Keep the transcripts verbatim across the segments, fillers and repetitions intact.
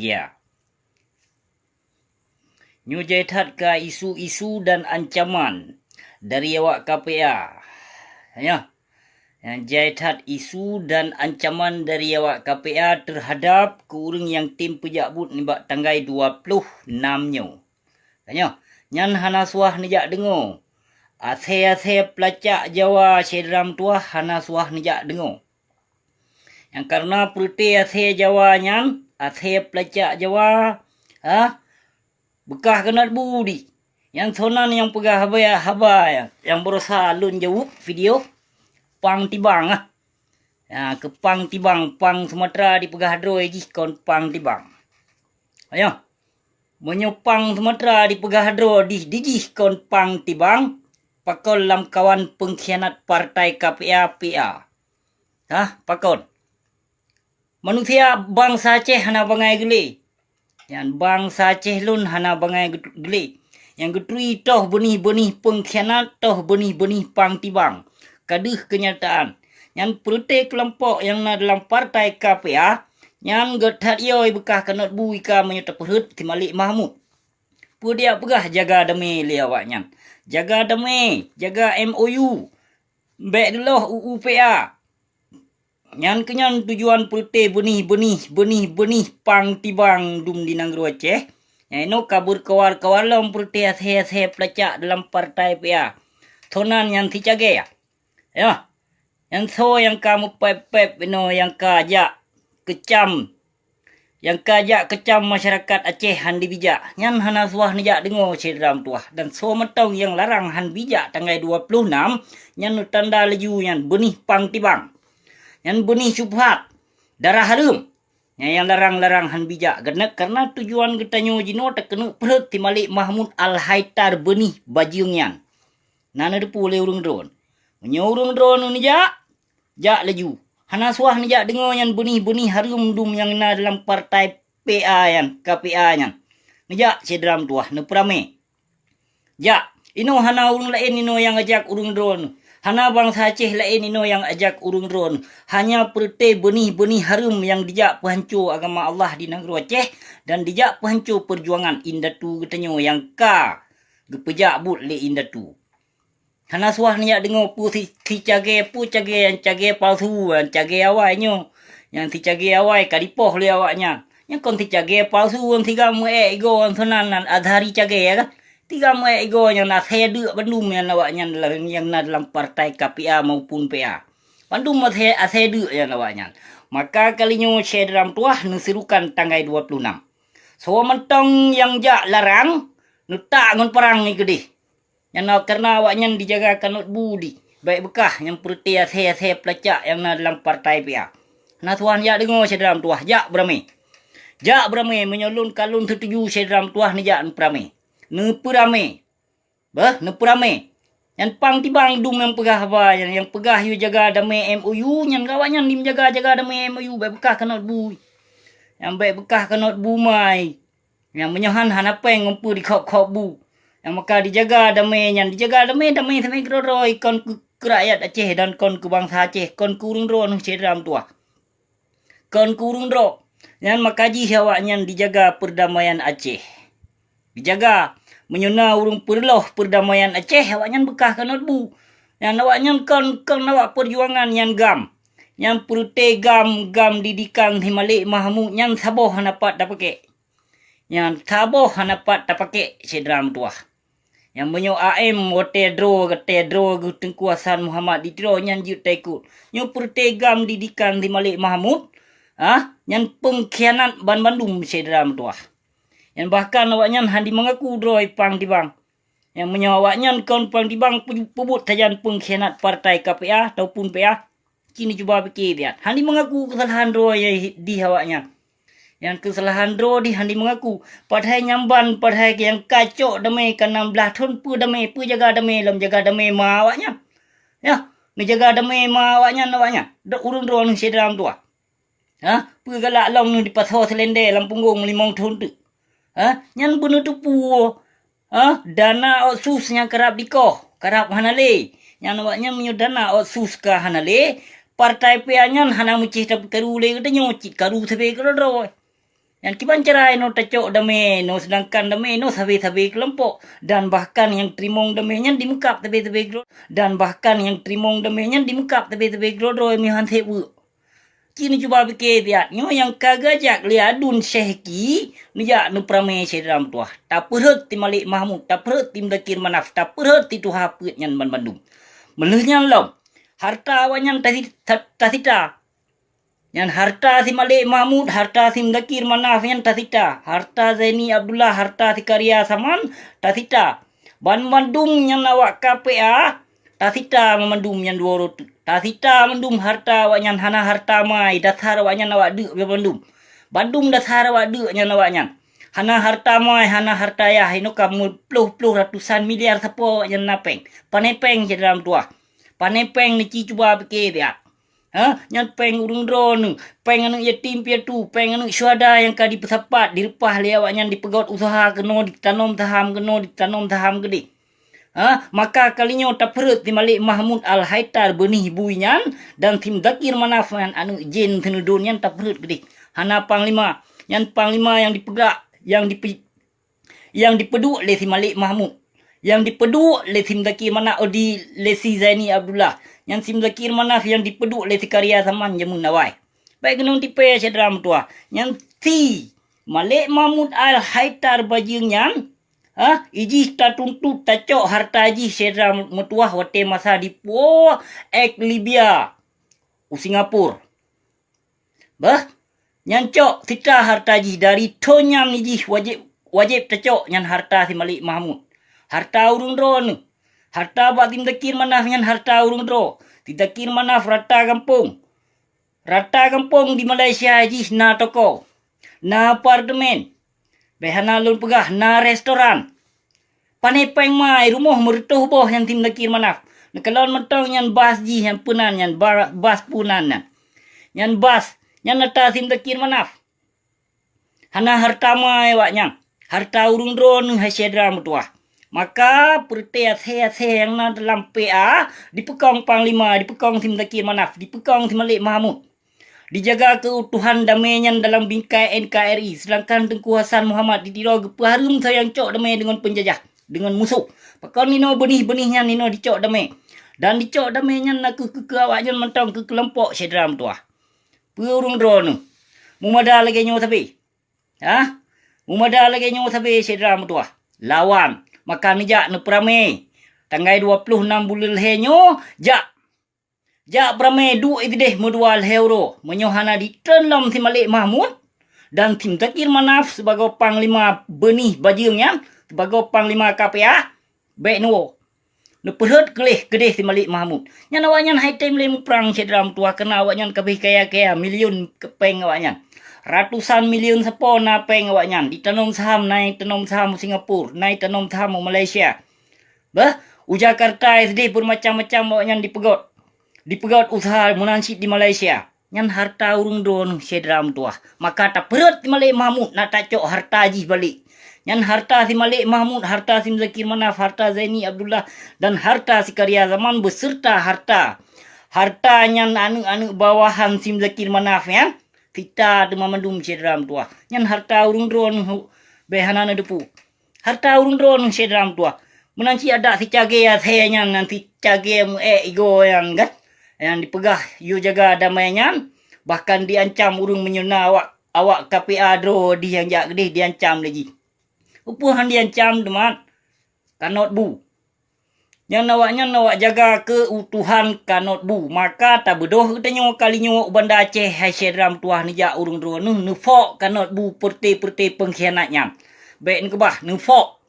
Ya. Nyoe jai that ka isu-isu dan ancaman dari awak K P A. Ya. Nyang jai that isu dan ancaman dari awak K P A teuhadap keu ureuëng nyang tem peujak buet nibak tanggai dua ploh nam nyoe. Tanyoe, nyan hana suah neujak deungoe. Asée-asée peulacak Jawa syedara meutuwah hana suah neujak deungoe. Nyang kareuna peureuté asée Jawa nyan, asée peulacak Jawa, ha, beukah keuneuk bu di. Nyan sonan nyang peugah haba, haba nyang, nyang beurusaha lôn jaweueb video pang tibang, ah. Ya, keu pang tibang, pang Sumatera dipeugah droe jih kon pang tibang. Ayo, meunyoe pang Sumatera dipeugah droe dih, dijih kon pang tibang, pakon lamkawan peungkhianat partai K P A P A. Hah, pakon? Manusia bansa Aceh hana bangai geulé. Nyan bansa Aceh lôn hana bangai geulé. Nyang geuturi toh beunih-beunih peungkhianat, toh beunih-beunih pang tibang. Ka deuh keunyataan. Nyan peureuté keulompok nyang na dalam partai K P A, nyan gét that yoi beukah keuneuk bu ika meunyoe teupeurhot si Malik Mahmud. Peue dijak peugah jaga damé lé awaknyan? Jaga damé, jaga M O U. Bék deuloh U U P A. Nyan keunyan tujuan peureuté beunih-beunih, beunih-beunih pang tibang dum di nanggroe Aceh. Nyang inoe ka beureukawan-kawan lom peureuté asée-asée peulacak dalam partai P A. Sonan nyan sicagée. Yah, nyan soe nyang ka meupéb-péb inoe nyang ka jak keucam, nyang ka jak keucam masyarakat Aceh han dibijak, nyan hana suah neujak deungoe syedara meutuwah. Dan soe mantong nyang larang han bijak tanggai dua ploh nam, nyan neutanda laju nyan beunih pang tibang. Nyan beunih syubhat, darah hareuem. Nyan nyang larang-larang han bijak. Geuneuk kareuna tujuan geutanyoe jinoe takeuneuk peurhot si Malik Mahmud Al-Haitar beunih bajeueng nyan. Na neuteupeue lé ureuëng droen. Meunyoe ureuëng droen neujak, jak laju. Hana suah neujak deungoe nyan beunih-beunih hareuem dum nyang na dalam partai P A nyan, K P A nyan. Neujak syedara meutuwah, neupeuramé. Jak, inoe hana ureuëng laén inoe nyang ajak ureuëng droen. Hana bansa Aceh laén inoe nyang ajak ureuëng droen. Hanya peureuté beunih-beunih hareuem nyang dijak peuhanco agama Allah di nanggroe Aceh dan dijak peuhanco peujuangan indatu geutanyoe nyang ka geupeujak buet lé indatu. Hana suah neujak deungoe peue si, si cagée, peue cagée nyang cagée palsu, nyang cagée awai nyoe. Nyang si cagée awai ka dipoh lé awaknyan. Nyang kon si cagée palsu, nyang si gam ék igoe nyan sonan nan Azhari cagée kan. Si gam ék igoe nyan asée deuk bandum nyan awaknyan dalam, nyang na dalam partai K P A maupun P A. Bandum asée, asée deuk nyan awaknyan. Maka kali nyoe syedara meutuwah neuserukan tanggai dua ploh nam. Soe mantong nyang jak larang, neutak ngon parang i keudeh. Nyan na kareuna awaknyan dijaga kanot bu di, bék beukah nyang peureuté asée-asée peulacak nyang na dalam partai P A. Hana suah neujak deungoe syedara meutuwah, jak beuramé. Jak beuramé, meunyoe lôn ka lôn seutuju syedara meutuwah neujak neupeuramé. Neupeuramé. Beuh, neupeuramé. Nyan pang tibang dum nyang peugah haba nyan, nyang peugah yue jaga damé M O U, nyan awaknyan dim jaga-jaga damé M O U, bék beukah kanot bu. Nyang bék beukah kanot bu mai. Nyang meunyoe han hana péng ngon peue dikhôb-khôb bu. Nyang maka dijaga damé nyan, dijaga damé, damé samé keudroe-droe kon keu, keu rakyat Aceh dan kon keu bansa Aceh, kon keu ureuëng droe neuh syedara meutuwah. Kon keu ureuëng droe. Nyan maka jih awaknyan dijaga peurdamaian Aceh. Dijaga, meunyoe na ureuëng peureuloh peurdamaian Aceh, awaknyan beukah kanot bu. Nyan awaknyan kon, kon awak peujuangan nyan gam. Nyan peureuté gam, gam didikan si Malik Mahmud nyan saboh hana pat tapakék. Nyan saboh hana pat tapakék syedara meutuwah. Nyang meunyoe A M watée droe, watée droe geuh Teungku Hasan Muhammad di Tiro nyan jeuet taikot. Nyoe peureuté gam didikan si Malik Mahmud, ah, nyan peungkhianat banmandum syedara meutuwah. Nyan bahkan awaknyan han jimeungaku droe pang tibang. Nyang meunyoe awaknyan kon pang tibang pu-, peubuet sajan peungkhianat partai K P A ataupun P A, ci neucuba pike biet. Han jimeungaku keusalahan droe di awaknyan. Nyang keusalahan droe di han jimeungaku. Padahai nyang ban, padahai nyang ka cok damé ka nam blaih thon, peue damé, peue jaga damé, lom jaga damé ma awaknyan. Yah, neujaga damé ma awaknyan, awaknyan. Dok ureuëng droe neuh syedara meutuwah. Ha? Peue galak lom neuh dipasoe seulendé lam punggong limong thon teuk? Ha? Nyan beuneuteupue, ha? Dana otsus nyang karab dikoh, karab hana lé. Nyan awaknyan meunyoe dana otsus ka hana lé, partai P A nyan hana meucéh tapeukaru lé geutanyoe, cit karu sabe keudroe-droe. Nyan kiban cara inoe tacok damé inoe, seudangkan damé inoe sabe-sabe keulompok, dan bahkan nyang teurimong damé nyan dimeukab sabe-sabe keulompok, dan bahkan nyang teurimong damé nyan dimeukab sabe-sabe keudroe-droe meuhan sép weuek. Ci neucuba pike siat, nyoe nyang ka geujak lé aduen Syekh Ki, neujak neupeuramé syedara meutuwah. Tapeurhot si Malik Mahmud, tapeurhot si Muzakir Manaf, tapeurhot si tuha peuet nyan banmandum. Meulheueh nyan lom, harta awaknyan tasi-, ta-, tasita. Nyan harta si Malik Mahmud, harta si Muzakir Manaf nyan tasita. Harta Zaini Abdullah, harta si Karya Saman tasita. Banmandum nyan awak K P A tasita, banmandum nyan dua uroe teuk. Tasita mandum harta awaknyan, hana harta mai, dasar awaknyan awak deuk banmandum. Bandum dasar awak deuk nyan awaknyan. Hana harta mai, hana harta yah, inoe ka meuploh-ploh ratusan miliar sapo awaknyan na péng. Pané péng syedara meutuwah. Pané péng neuci cuba pike siat. Ha, nyan péng ureuëng droeneuh, péng aneuëk yatim piatu, péng aneuëk syuhada nyang ka dipeusapat, direupah lé awaknyan, dipeugöt useuha keunoe, ditanom saham keunoe, ditanom saham keudeh. Ha, maka kalinyoe tapeurhot si Malik Mahmud Al-Haitar beunih bui nyan, dan si Muzakir Manaf nyan aneuëk jén seuneudon nyan tapeurhot keudeh. Hana panglima, nyan panglima nyang dipeugah, nyang dipe-, nyang dipeuduek lé si Malik Mahmud, nyang dipeuduek lé si Muzakir Manaf, oh, di, lé si Zaini Abdullah, nyan si Muzakir Manaf nyang dipeuduek lé si Karya Saman jameun awai. Bék keuneuk tipée syedara meutuwah, nyan si Malik Mahmud Al-Haitar bajeueng nyan, ha, ijih tatuntut tacok harta jih syedara meutuwah watée masa dipuwoe ék Libya u Singapura. Beuh, nyan cok sita harta jih dari thon nyan jih wajéb, wajéb tacok nyan harta si Malik Mahmud. Harta ureuëng droeneuh. Harta bak si Muzakir Manaf nyan harta ureuëng droe. Si Muzakir Manaf rata gampông. Rata gampông di Malaysia jih na toko, na apartemen. Bék hana lôn peugah na restoran. Pané péng mai rumoh meureutoh boh nyan si Muzakir Manaf. Neukalon mantong nyan bas jih nyang peunan nyan ba-, bas peunan nyan. Nyan bas, nyan ata si Muzakir Manaf. Hana harta mai awaknyan. Harta ureuëng droeneuh hai syedara meutuwah. Maka peureuté asée-asée nyang na dalam P A dipeukong panglima, dipeukong si Muzakir Manaf, dipeukong si Malik Mahmud. Dijaga keutuhan damé nyan dalam bingkai N K R I, seudangkan Teungku Hasan Muhammad di Tiro geupeuhareuem sayang cok damé deungon peunjajah, deungon musoh. Pakon ninoe beunih-beunih nyan ninoe dicok damé. Dan dicok damé nyan nakeuh keu, keu awaknyan mantong keu keulompok syedara meutuwah. Peue ureuëng droeneuh? Mumada lagée nyoe sabe. Ha? Mumada lagée nyoe sabe syedara meutuwah. Lawan. Maka neujak neupeuramé. Tanggai dua ploh nam buleuen lhée nyoe, jak. Jak peuramé duek ideh meudua lhée uroe. Meunyoe hana ditreun lom si Malik Mahmud dan si Muzakir Manaf sibagoe panglima beunih bajeueng nyan, sibagoe panglima K P A, bék neuwoe. Neupeurhot keuleh keudeh si Malik Mahmud. Nyan awaknyan hai tem lé muprang syedara meutuwah, keureuna awaknyan kabeh kaya-kaya, milion péng awaknyan. Ratusan milion sapo na péng awaknyan. Ditanom saham, na tanom saham u Singapura, na tanom saham u Malaysia. Beuh, u Jakarta S D beumacam-macam awaknyan dipeugöt. Dipeugöt useuha meunan cit di Malaysia. Nyan harta ureuëng droeneuh syedara meutuwah. Maka tapeurhot si Malik Mahmud na tacok harta jih balek. Nyan harta si Malik Mahmud, harta si Muzakir Manaf, harta Zaini Abdullah, dan harta si Karya Zaman beserta harta. Harta nyan aneuëk-aneuëk bawahan si Muzakir Manaf nyan. Sita teuma mandum syedara meutuwah. Nyan harta ureuëng droeneuh bék hana neudeupu. Harta ureuëng droeneuh syedara meutuwah. Meunan cit adak si cagée asée nyan, nyan si cagée meuék igoe nyan kan. Nyang dipeugah yue jaga damai nyan, bahkan diancam ureuëng meunyoe na awak, awak K P A droe dih nyang jak keudeh diancam lé jih. Peue han diancam teuma? Kanot bu. Nyan awaknyan awak jaga keutuhan kanot bu. Maka tabeudôh geutanyoe kalinyoe u Banda Aceh hai syedara meutuwah neujak ureuëng droeneuh neufok kanot bu peureuté-peureuté peungkhianat nyan. Bék neukeubah, neufok.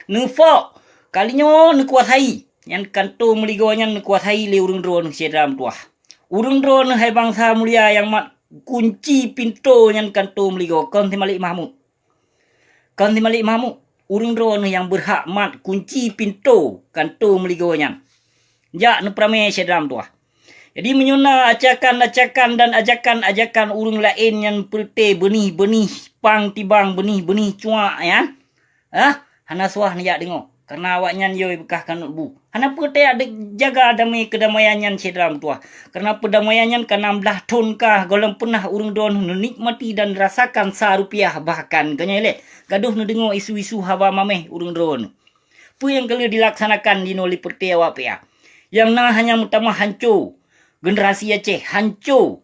Neufok. Kalinyoe neukuasai. Nyan kantô meuligoe nyan neukuasai lé ureuëng droeneuh syedara meutuwah. Ureuëng droeneuh hai bansa mulia nyang mat kunci pintoe nyan kantô meuligoe kon si Malik Mahmud. Kon si Malik Mahmud, ureuëng droeneuh nyang beurhak mat kunci pintoe kantô meuligoe nyan. Jak neupeuramé syedara meutuwah. Jadi meunyoe na acakan-acakan dan ajakan-ajakan ureuëng laén nyan peureuté beunih-beunih pang tibang, beunih-beunih cuak nyan, ah, hana suah neujak deungoe. Kareuna awaknyan yo beukah kanot bu. Hana peue tajak jaga damé keudamaian nyan syedara meutuwah. Kareuna peudamaian nyan ka nam blaih thon ka gohlom peunah ureuëng droeneuh neunikmati dan rasakan sa rupiah, bahkan geunyang lé gadôh neudeungoe isu-isu haba maméh ureuëng droeneuh. Peue nyang ka lheueh dilaksanakan jinoe lé peureute awak P A? Nyang na hanya meutamah hanco generasi Aceh, hanco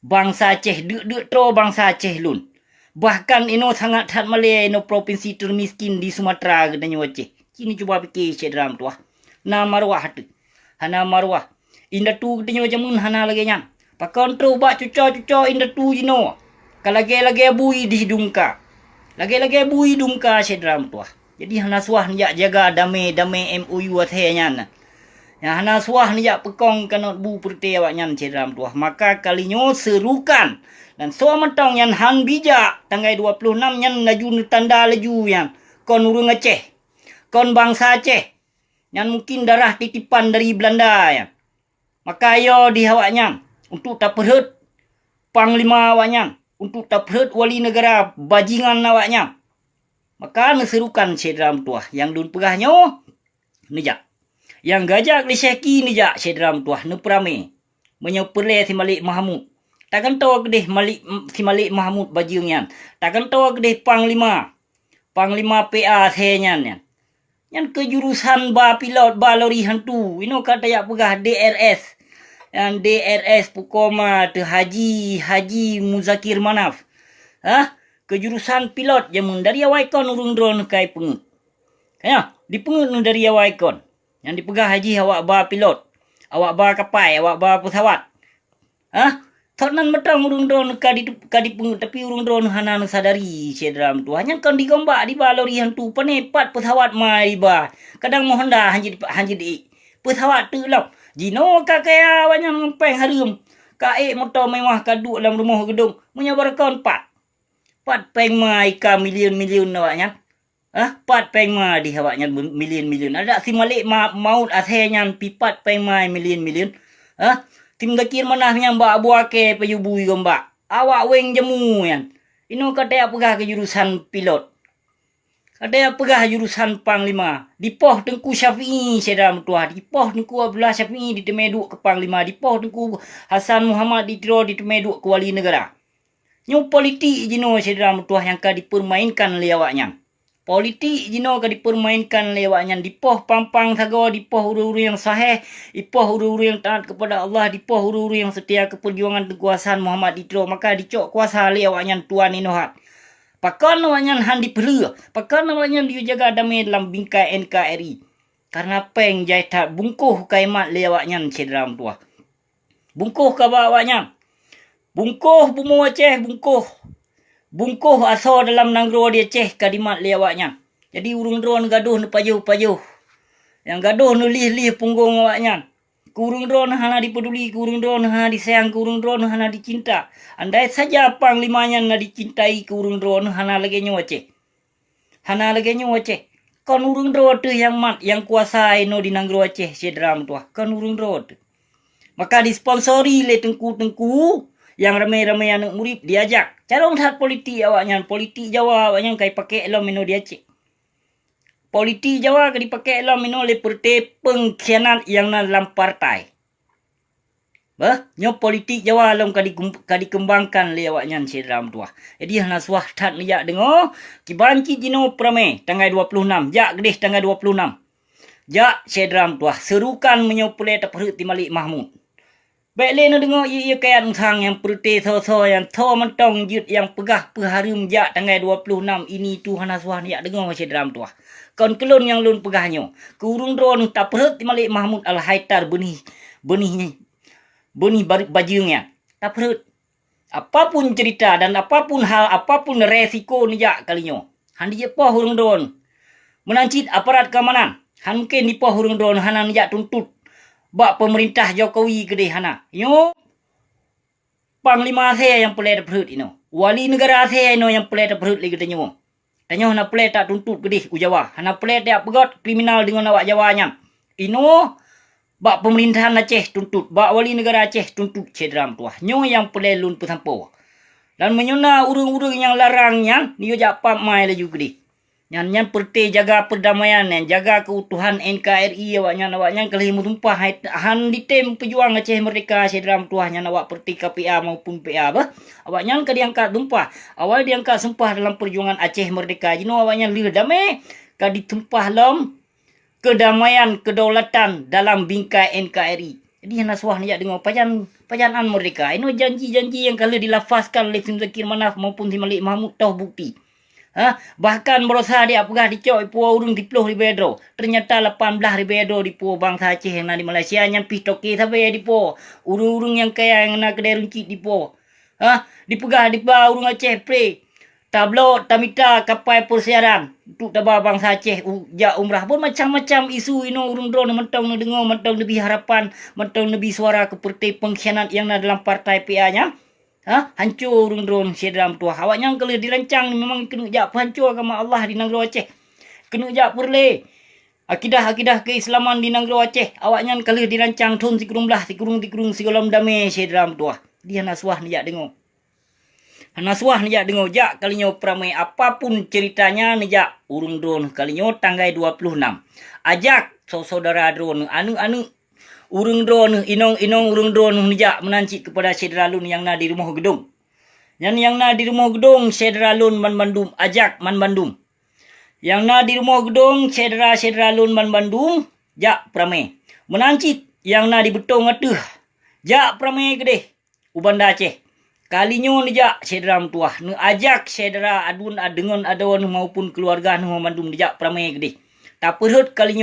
bansa Aceh, deuk-deuk troe bansa Aceh lôn. Bahkan inoe sangat that malée inoe propinsi teumiskin di Sumatera geutanyoe Aceh. Ci neucuba pike syedara meutuwah. Na maruah teuh? Hana maruah. Indatu geutanyoe jameun hana lagée nyan. Pakon troh bak cuco-cuco indatu jinoe ka lagée-lagée bui di dungka. Lagée-lagée bui dungka syedara meutuwah. Jadi hana suah neujak jaga damé-damé M O U asée nyan. Nyang hana suah neujak peukong kanot bu peureute awaknyan syedara meutuwah. Maka kali nyoe seurukan dan soe mantong nyang han bijak tanggai dua ploh nam nyan laju neutanda laju nyan kon ureuëng Aceh, kon bansa Aceh. Nyan mungkin darah titipan dari Belanda nyan. Maka yo di awaknyan untuk tapeurhot panglima awaknyan, untuk tapeurhot wali neugara bajingan awaknyan. Maka neuseurukan syedara meutuwah nyang lôn peugah nyoe neujak. Nyang geujak lé Syehki neujak syedara meutuwah neupeuramé. Meunyoe peureulée si Malik Mahmud, tagantoe keudeh Malik, si Malik Mahmud bajeueng nyan. Tagantoe keudeh panglima, panglima P A asée nyan nyan. Nyan keu jurusan ba pilot ba lori hantu. Inoe ka tajak peugah D R S. Nyan D R S peue koma teuh Haji, Haji Muzakir Manaf. Hah? Keu jurusan pilot jameun dari awai kon ureuëng droeneuh ka ipeungeut. Ka nyan, dipeungeut neuh dari awai kon. Nyang dipeugah Haji awak ba pilot, awak ba kapai, awak ba peusawat. Hah? Thot nan mantong ureuëng droeneuh ka di, ka dipeungeut, tapi ureuëng droeneuh hana neusadari syedara meutuwah. Nyan kon digombak diba lori hantu, pane pat peusawat mai diba. Kadang meuhonda han jeuet, han jeuet ék. Peusawat teuk lom. Jinoe ka kaya awaknyan ngon péng hareuem. Ka ék moto mewah, ka duek lam rumoh geudong. Meunyoe barokon pat. Pat péng mai ka milion-milion awaknyan? Hah? Pat péng ma di awaknyan milion-milion? Adak si Malik ma-, Maut asée nyan pi pat péng mai milion-milion? Hah? Si Muzakir Manaf nyang bak Abu Akée payue bui gombak. Awak wéng jamu nyan. Inoe ka tajak peugah keu jurusan pilot. Ka tajak peugah jurusan panglima. Dipoh Teungku Syafi'i syedara meutuwah. Dipoh Teungku Abdullah Syafi'i diteumé duek keu panglima. Dipoh Teungku Hasan Muhammad di Tiro diteumé duek keu wali neugara. Nyoe politik jinoe syedara meutuwah nyang ka dipeurmainkan lé awaknyan. Politik jinoe ka dipeurmainkan lé awaknyan, dipoh pang-pang sagoe, dipoh ureuëng-ureuëng nyang sahéh, dipoh ureuëng-ureuëng nyang taát keupada Allah, dipoh ureuëng-ureuëng nyang seutia keu peujuangan Teungku Hasan Muhammad di Tiro, maka dicok kuasa lé awaknyan tuan inoe hat. Pakon awaknyan han dipeulheueh? Pakon awaknyan jiyue jaga damé lam bingkai N K R I? Kareuna péng jai that bungkôh ka imat lé awaknyan syedara meutuwah. Bungkôh ka bak awaknyan. Bungkôh bumoe Aceh, bungkôh. Bungkôh asoe dalam nanggroe di Aceh ka dimat lé awaknyan. Jadi ureuëng droeneuh gadôh neupajoh-pajoh. Nyang gadôh neulieh-lieh punggong awaknyan. Keu ureuëng droeneuh hana dipeuduli, keu ureuëng droeneuh hana disayang, keu ureuëng droeneuh hana dicinta. Andai saja panglima nyan na dicintai keu ureuëng droeneuh hana lagée nyoe Aceh. Hana lagée nyoe Aceh. Kon ureuëng droe teuh nyang mat, nyang kuasa inoe di nanggroe Aceh syedara meutuwah. Kon ureuëng droe teuh. Maka disponsori lé teungku-teungku nyang ramé-ramé aneuëk murit diajak. Carông that politik awaknyan, politik Jawa awaknyan ka ipakék lom inoe di Aceh. Politik Jawa ka dipakék lom inoe lé peureute peungkhianat nyang na lam partai. Bah, nyoe politik Jawa lom ka dikum-, ka dikeumbangkan lé awaknyan syedara meutuwah. Jadi hana suah that neujak deungoe, kiban cit jinoe peuramé tanggai dua ploh nam, jak keudeh tanggai dua ploh nam. Jak syedara meutuwah, seurukan meunyoe peureulée tapeurhot si Malik Mahmud. Bék lé neudeungoe ié-ié kayat musang nyang peureute soe-soe nyang tho mantong jeuet nyang peugah peuhareuem jak tanggai dua ploh nam ini tu hana suah neujak deungoe syedara meutuwah. Kon keu lôn nyang lôn peugah nyoe, keu ureuëng droeneuh tapeurhot si Malik Mahmud Al-Haitar beunih, beunih, beunih bar-, bajeueng nyan. Tapeurhot. Apapun cerita dan apapun hal, apapun resiko neujak kali nyoe, han jijak poh ureuëng droeneuh. Meunan cit aparat keamanan, han mungken jipoh ureuëng droeneuh hana neujak tuntot bak peumeurintah Jokowi keudeh hana. Nyoe panglima asée nyang peureulée tapeurhot inoe. Wali neugara asée inoe nyang peureulée tapeurhot lé geutanyoe. Tanyoe hana peureulée tatuntot keudeh u Jawa, hana peureulée tajak peugét kriminal deungon awak Jawa nyan. Inoe bak peumeurintahan Aceh tuntot, bak wali neugara Aceh tuntot syedara meutuwah. Nyoe nyang peureulée lôn peusampoe. Dan meunyoe na ureuëng-ureuëng nyang larang nyan, neuyue jak pap mai laju keudeh. Nyan, nyan peureuté jaga peurdamaian, nyan jaga keutuhan N K R I awaknyan. Awaknyan ka lheueh meusumpah hai, han ditem peujuang Aceh Merdeka, syedara meutuah, nyan awak peureuté K P A maupun P A bah. Awaknyan ka diangkat sumpah. Awai diangkat sumpah dalam peujuangan Aceh Merdeka. Jinoe awaknyan lheueh damé ka disumpah lom keudamaian, keudaulatan dalam bingkai N K R I. Jadi hana suah neujak deungoe pajan, pajan an merdeka. Inoe janji-janji nyang ka lheueh dilafazkan lé Sim Zakir Manaf maupun Sim Malik Mahmud toh bukti. Ha, bahkan barosa dipeugah dicok dipuwoe ureuëng siploh ribée droe. Teunyata lapan blaih ribée droe dipuwoe bansa Aceh nyang na di Malaysia nyan pih toke sabe dipuwoe. Ureuëng-ureuëng nyang kaya nyang na keudai runcit dipuwoe. Ha, dipeugah diba ureuëng Aceh pré. Tablok tamita kapai peusiaran untuk taba bansa Aceh u-, jak umrah. Buet macam-macam isu inoe ureuëng droeneuh mantong neudeungoe, mantong neubri harapan, mantong neubri suara keu peureuté pengkhianat nyang na dalam partai P A nyan. Ha, hanco ureuëng droeneuh syedara meutuah. Awaknyan ka lheueh dirancang memang keuneuk jak peuhanco agama Allah di nanggroe Aceh. Keuneuk jak peureulée akidah-akidah keuislaman di nanggroe Aceh. Awaknyan ka lheueh dirancang thon sikureueng blaih, sikureueng-sikureueng sigohlom damé syedara meutuah. Di hana suah neujak deungoe. Hana suah neujak deungoe, jak kalinyoe peuramé, apapun ceuritanya neujak ureuëng droeneuh kalinyoe tanggai dua ploh nam. Ajak saudara droeneuh, aneuëk-aneuëk ureuëng droeneuh, inong-inong ureuëng droeneuh neujak meunan cit keupada syedara lôn nyang na di Rumoh Geudong. Nyan nyang na di Rumoh Geudong syedara lôn banmandum, ajak banmandum. Nyang na di Rumoh Geudong syedara-syedara lôn banmandum jak peuramé. Meunan cit nyang na di Beutong ateueh jak peuramé keudeh u Banda Aceh. Kalinyoe neujak syedara meutuah, neuajak syedara aduen deungon adoe neuh maupun keuluwarga neuh banmandum neujak peuramé keudeh. Tapeurhot kalinyoe